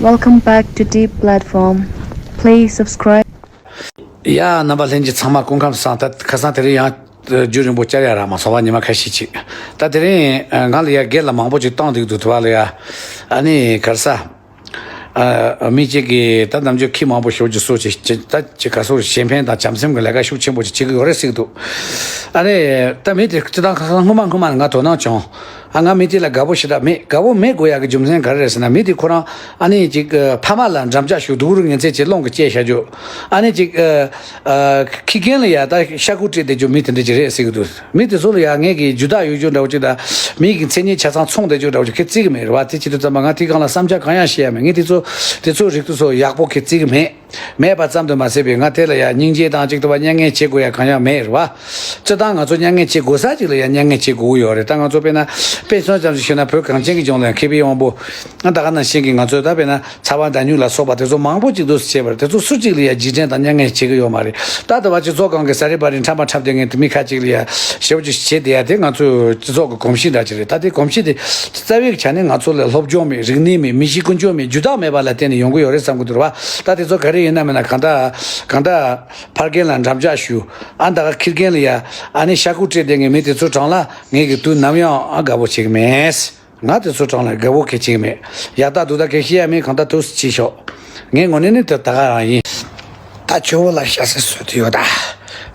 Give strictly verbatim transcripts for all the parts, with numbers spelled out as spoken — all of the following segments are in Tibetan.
Welcome back to Deep Platform. Please subscribe. ཡ། རྣམ་པ་ལྷན་རྒྱས་ཚང་མ་སྐུ་ཁམས་བཟང་། ད་ཁ་སང་དེ་རིང་ཡང་རྒྱུན་རིང་པོ་བཅར་ཡ་རག་མ་སོང་བ། ཉི་མ་ཁ་ཤས་ཅིག་ད་དེ་རིང་ང་ལ་ཡ་སྒེར་ལ་མང་པོ་ཅིག་བཏང་འདུག་འདུག་ཐུབ་པ་ལ་ཡ། ཨ་ནི་ག་རེ་ཟ། ཨ། མི་གཅིག་གིས་ད་ནམ་རྒྱུན་ཁྱི་མང་པོ་ཞེ་པོ་ཅིག་གསོ་ཅིག་ཅིག་ད་ཅིག་ག་སོ་གཞན་ཕན་དང་བྱམས་སེམས་ཀྱི་ལས་ཀ་ཤུགས་ཆེན་པོ་ཅིག་བྱེད་ཀྱི་ཡོད་རེད་ཟེར་གྱི་འདུག་ཨ་རེ། ད་མི་དེ་སྤྱིར་བཏང་ཁ་སང་སྔོན་མ་སྔོན་མ་ནས་ང་དོ་སྣང་བྱུང་། ཨ། ང་མི་དེ་ལ་དགའ་པོ་ཞེ་དྲག་མེད། དགའ་པོ་མེད་དགོས་ཡག་གི་རྒྱུ་མཚན་ག་རེ་རེད་ཟེར་ན། མི་དེ་ཁོ་རང་ཨ་ནི་ཅིག་ཨ། ཕ་མ་ལ་འགྲམ་ལྕག་གཞུ་སྡུག་རུ་ངན་ཚད་ཅིག་སློང་གི་བཅད་བཞག་རྒྱུ། ཨ་ནི་ཅིག་ཨ། ཨ། ཁྱི་རྒན་ལ་ཡ་ད་ཤ་ཁུ་སྤྲད་བསྡད་རྒྱུ་མི་དེ་འདྲ་ཅིག་རེད་ཟེར་གྱི་འདུག་མི་དེ་ཚོ་ལ་ཡ་ངས་ཀྱི་རྒྱུ་དག་ཡོད་རྒྱུ་འདྲ་བོ་ཅིག་དང་། མི་གི་མཚན་ཉིད་ཆ་ཚང་མཚུངས་བསྡད་རྒྱུ་འདྲ་བོ་ཅིག་ཁྱེད་བརྩི་གི་མེད་རེད་བ། དེ་བྱེད་དུས་ཙམ་པ་ང་དེའི་སྒང་ལ་བསམ་འཆར་གང་ཡང་བཤད་ཡ་མེད། ངས་དེ་ཚོ་དེ་ཚོའི་རིགས་དེ་ཚོ་ཡག་པོ་ཁྱེད་བརྩི་གི་མེད། མེད་པ་ཙམ་དུ་མ་ཟད་པའི་ང་དེ་ལ་ཡ་སྙིང་རྗེ་དང་གཅིག་ཏུ་བ་མྱ་ངན་བྱེད་དགོས་ཡ་གང་ཡང་མེད་རེད་བ། སྤྱིར་བཏང་ང་ཚོ་མྱ་ངན་བྱེད་དགོས་ས་ཅིག་ལ་ཡ་མྱ་ངན་བྱེད་དགོས་ཀྱི་ཡོད་རེད། ད་ང་ཚོ་དཔེར་ན་དཔེ་མཚོན་ཙམ་ཞིག་ཞུས་ན་བོད་གངས་ཅན་གྱི་ལྗོངས་ལ་མཁས་པའི་དབང་པོ། ད་ག་ནང་བཞིན་གྱི་ང་ཚོས་ད་དཔེར་ན་ཚ་བ་མདའ་སྨྱུག་ལ་སོགས་པ་དེ་ཚོ་མང་པོ་ཅིག་འདུག་སེ་བྱས་པ་རེད། དེ་ཚོ་སུ་གཅིག་ལ་ཡ་རྗེས་དྲན་དང་མྱ་ངན་བྱེད་ཀྱི་ཡོད་མ་རེད། ད་ལྟ་བ་སྤྱི་ཚོགས་སྒང་གི་ཟ་རིན་པ་རིན་ཕྲ་མ་འཁྲབ་བསྡད་མཁན་དེ་མི་ཁ་ཅིག་ལ་ཡ་ཞེ་པོ་ཅིག་བྱེད་བསྡད་ཡ་དེ་ང་ཚོའི་སྤྱི་ཚོགས་ཀྱི་གོམས་གཤིས་འདྲ་ཅིག་རེད། ད་དེ་གོམས་གཤིས་དེ་རྩ་བའི་ཆ་ནས་ང་ཚོ་ལ་སློབ་སྦྱོང་མེད། རིག་གནས་མེད། མི་གཤིས་ཀུན་སྤྱོད་མེད། རྒྱུ་དག་མེད་པ་ལ་བརྟེན་ནས་ཡོང་གི་ཡོད་རེད་བསམ་གྱི་འདུག་རེད་བ། ད་དེ་ཚོ་ག་རེ་ཡིན་ན་མིན་ན་གང་ལྟར་གང་ལྟར། ཕར་རྒན་ལ་འགྲམ་ལྕག་གཞུ། ཨ། ད་ག་ཁྱི་རྒན་ལ་ཡ་ཨ་ནི་ཤ་ཁུ་སྤྲད་བསྡད་མཁན་མི་དེ་ཚོའི་གྲས་ལ་ངས་ཀྱི་དུས་ནམ་ཡང་ཨ་དགའ་པོ་བྱེད་ཀྱི་མེད། ང་དེ་ཚོའི་གྲས་ལ་དགའ་པོ་གང་ཡང་བྱེད་ཀྱི་མེད། ཡག་ད་སྡུག་ད་གང་ཡང་བཤད་ཡ་མེད། གང་ལྟར་འདུག་སེ་བྱས་ཤོག་ངའི་ངོས་ནས་ནི་དེ་ད་ག་རང་ཡིན། ད་ཇོ་བོ་ལ་ཞྭ་སེར་གསོལ་དུ་ཡོད་ད།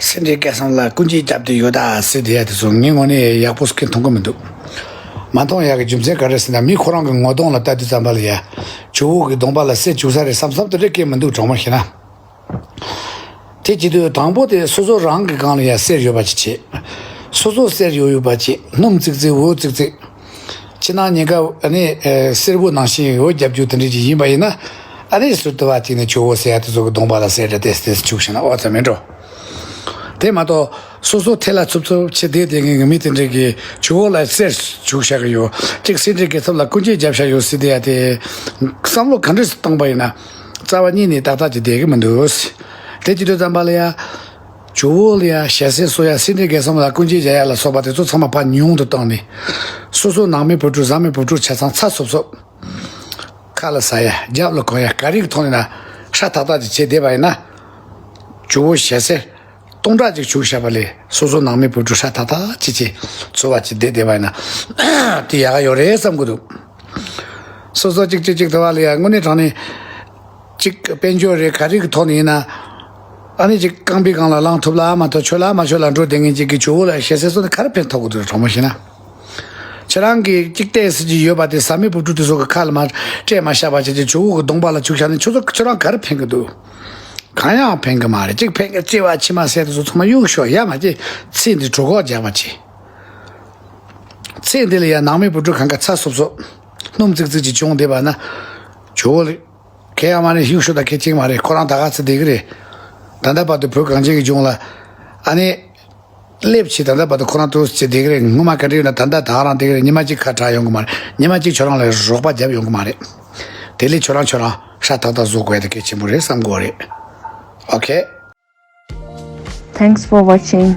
སེ་འབྲས་དགེ་གསུམ་ལ་སྐུ་འགྱེད་རྒྱབ་དུ་ཡོད་ད་ཟེར་བསྡད་ཡ་དེ་ཚོ་ངའི་ངོས་ནས་ཡག་པོ་སྐད་མཐོང་གི་མི་འདུག་མ་མཐོང་ཡག་གི་རྒྱུ་མཚན་ག་རེ་ཟེར་ན། མི་ཁོ་རང་གི་ངོ་གདོང་ལ་ལྟ་དུས་ཙམ་པ་ལ་ཡ་ཇོ་བོ་གི་གདོང་པ་ལ་གསེར་བྱུག་ས་རེད་བསམ་བསམ་དེ་འདྲ་སྐད་མི་འདུག་དྲང་མོ་བཤད་ན། དེ་བྱེད་དུས་དང་པོ་དེ་སོ་སོ་རང་གི་སྒང་ལ་ཡ་གསེར་ཡོད་པ་ཅིག་བྱེད། སོ་སོ་གསེར་ཡོད་ཡོད་པ་ཅིག་སྣུམ་ཙིག་ཙིག་འོད་ཙིག་ཙིག་ཕྱི་ནང་གཉིས་ཀ་ཨ་ནི་ཨ་སེར་པོ་ནང་བཞིན་འོད་རྒྱབ་རྒྱུ་དེ་འདྲ་ཅིག་ཡིན་པ་ཡིན་ན། ཨ་ནི་ཟུར་དུ་བ་དེ་ནི་ཇོ་བོ་ཟེར་ཡ་དེ་ཚོ་གི་གདོང་པ་ལ་གསེར་འདྲ་ཏེས་ཏེས་བྱུགས་ཤིང་ན་ཨོ་ཙམ་མིན་འགྲོ། དེ་མ་གཏོགས་སོ་སོ་ཐལ་ལ་འཚུབ་འཚུབ་བྱེད་བསྡད་དེ་ངའི་མི་དེ་འདྲ་གིས་ཇོ་བོ་ལ་གསེར་བྱུགས་བཞག་གི་ཡོད། གཅིག་སེ་འབྲས་དགེ་གསུམ་ལ་སྐུ་འགྱེད་བརྒྱབ་བཞག་ཡོད་ཟེར་བསྡད་ཡ་དེ། བསམ་བློ་ག་འདྲ་ཞིག་བཏང་པ་ཡིན་ན། རྩ་བ་ཉིད་ནས་ཏག་ཏག་ཅིག་བསྡད་ཀྱི་མི་འདུག་དེ་བྱེད་དུས་ཙམ་པ་ལ་ཡ། ཇོ་བོ་ལ་ཡ་ཞྭ་སེར་གསོལ་ཡ། སེ་འབྲས་དགེ་གསུམ་ལ་སྐུ་འགྱེད་རྒྱག་ཡ་ལ་སོགས་པ་དེ་ཚོ་ཚང་མ་ཕར་ཉུང་དུ་བཏང་ནས། སོ་སོ་ནང་མི་བུ་ཕྲུག་བཟའ་མི་བུ་ཕྲུག་ཆ་ཚང་ཚ་སོབ་སོབ། ཁ་ལ་ཟ་ཡ། རྒྱབ་ལ་གོན་ཡ། ག་རེ་གི་ཐོག་ནས་ན་ཧྲ་ཏག་ཏག་ཅིག་བྱས་བསྡད་པ་ཡིན་ན། ཇོ་བོ་ཞྭ་སེར་སྟོང་ཕྲག་ཅིག་བྱུགས་བཞག་པ་ལས་སོ་སོ་ནང་མི་བུ་ཕྲུག་ཧྲ་ཏག་ཏག་ཅིག་ཅིག་འཚོ་བ་ཅིག་བསྡད་བསྡད་པ་ཡིན་ན། དེ་ཡག་ག་ཡོད་རེད་བསམ་གི་འདུག་སོ་སོ་གཅིག་གཅིག་གཅིག་ཐུབ་པ་ལ་ཡ་དངོས་གནས་དྲང་གནས། གཅིག་དཔལ་འབྱོར་རེད་ག་རེ་གི་ཐོག་ནས་ཡིན་ན། ཨ་ནི་གཅིག་རྐང་པའི་སྒང་ལ་ལངས་ཐུབ་ལ་མ་ཐུབ་ཆོད་ལ་མ་ཆོད་ལ་འགྲོ་བསྡད་མཁན་གཅིག་གི་ཇོ་བོ་ལ་ཞྭ་སེར་གསོལ་ནས་ག་རེ་ཕན་ཐོགས་གི་འདུག་དྲང་མོ་བཤད་ན། ཁྱེད་རང་གིས་གཅིག་བལྟས་ཟེར་གྱི་ཡོད་པ་དེ་བཟའ་མི་བུ་ཕྲུག་དེ་ཚོ་གི་ཁ་ལ་མ་སྤྲད་མ་བཞག་པ་བྱས་ཏེ་ཇོ་བོ་གི་གདོང་པ་ལ་བྱུགས་བཞག་ནས་ཁྱོད་ཚོ་ཁྱོད་རང་ག་རེ་ཕན་གི་འདུག་གང་ཡང་ཕན་གི་མ་རེད། གཅིག་ཕན་གི་ལྕེ་བ་མཆི་མ་ཟེར་དེ་ཚོ་ཚང་མ་གཡུག་ཤོག་ཡ་མ་བྱེད། ཚེ་འདི་གྲོད་ཁོག་རྒྱག་པ་བྱེད། ཚེ་འདི་ལ་ཡ་ནང་མི་བུ་ཕྲུག་གང་ག་ཚ་སོབ་སོབ། སྣུམ་ཙིག་ཙིག་ཅིག་བྱུང་བསྡད་པ་ན། ཇོ་བོ་ལ། གལ་ཡང་མ་རེད། གཡུག་ཤོག་དང་གལ་གཅིག་མ་རེད། ཁོ་རང་ད་ག་ཚོད་བསྡད་གི་རེད། ད་ལྟ་བར་དུ་བོད་གངས་ཅན་གྱི་ལྗོངས་ལ། ཨ་ནི། སླེབས་ཕྱིན་ད་ལྟ་བར་དུ་ཁོ་རང་ཏོག་ཙམ་བསྡད་གི་རེད། སྔོན་མ་ག་འདྲ་ཡོད་ན་ད་ལྟ་ད་ག་རང་བསྡད་གི་རེད། ཉི་མ་གཅིག་ཁ་གྲག་ཡོང་གི་མ་རེད། ཉི་མ་གཅིག་ཁྱོད་རང་ལ་རོགས་པ་རྒྱབ་ཡོང་གི་མ་རེད། དེ་ལས་ཁྱོད་རང་ཁྱོད་རང་ཧྲ་ཏག་ཏག་བཟོ་དགོས་ཡ་དེ་གལ་ཆེན་པོ་རེད་བསམ་གི་རེད། ཨོ་ཁེ། Thanks for watching.